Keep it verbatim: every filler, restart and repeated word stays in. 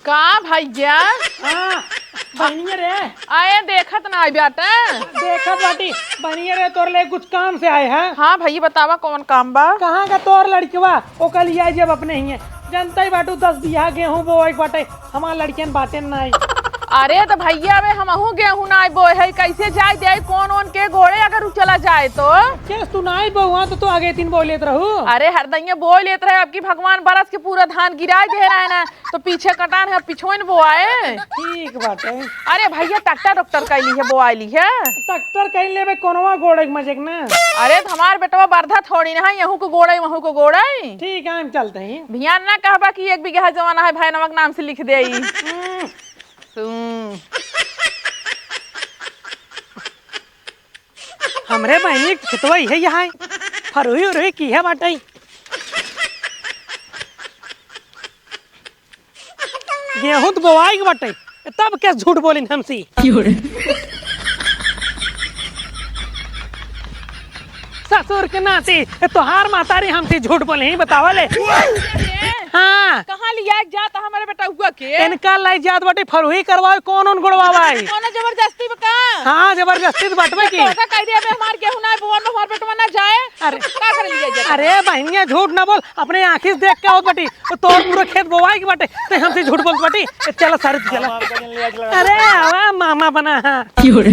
का भइया? हाँ, बहिनिया रे। आए देखत ना आई बाटे। देखत बाटी, बहिनिया रे, तोर ले कुछ काम से आए हैं। हाँ भइया, बतावा कौन काम बा? कहाँ का तोर लड़कवा? ओकर लिया जब अपने ही है। जनता ही बाटू, दस बीघा गेहूं बोए के बाटे, हमार लड़कियन बाटे नाई। अरे त भइया, अबे हमहू गेहूं नाई बोए है, कैसे जाए दे? कौन ओन के गोड़े अगर उ चला जाए तो? केस तू नाई बोआ तो, तो आगे दिन बोए लेत रहू। अरे हरदइया बोए लेत रहे, अब की भगवान बरस के पूरा धान गिराए दे रहे ना, तो पीछे कटान है, पिछुइन बोआए। ठीक बाटे। अरे भइया, ट्रैक्टर उक्टर कैली है, बोआइली है। ट्रैक्टर कैल लेबे, कोनवा गोड़े के मजे के ना। अरे त हमार बेटवा बरधा थोड़ी ना है, यहू को गोड़े, वहू को गोड़े। ठीक है, हम चलते हैं। भियान ना कहबा कि एक बीघा जवाना है, भाई नमक नाम से लिख दे। हम्म। सुन। हमरे बहिनी के खेतवा इहे यहाँ है। फरुई उरुई की है बाटई। गेहूं तो बोआई के बाटई। तब के झूठ बोलिन हमसे? क्यों रे? ससुर के नाती, तोहार मातारी हमसे झूठ बोले ही, बतावा ले। हाँ। कहाँ लिया जात हमरे बेटउआ के? इनका लाई जात बाटे फरुही करवावे, कौन ओन गोड़वावे? कौनो जबरदस्ती बा का? हाँ, जबरदस्ती तो बाटवे की। तोहका कह दिया बे, हमार गेहूं ना बोवन, हमार बेटवा ना जाए। अरे। का करे लिया जात? अरे बहिनिया, झूठ ना बोल, अपने आँखी से देख के आवत बाटी, तो तोर पूरा खेत बोवाई के बाटे, ते हमसे झूठ बोलत बाटी। ए, चला सारे, तू चला। अरे आवा, मामा बना, हाँ। क्यों रे?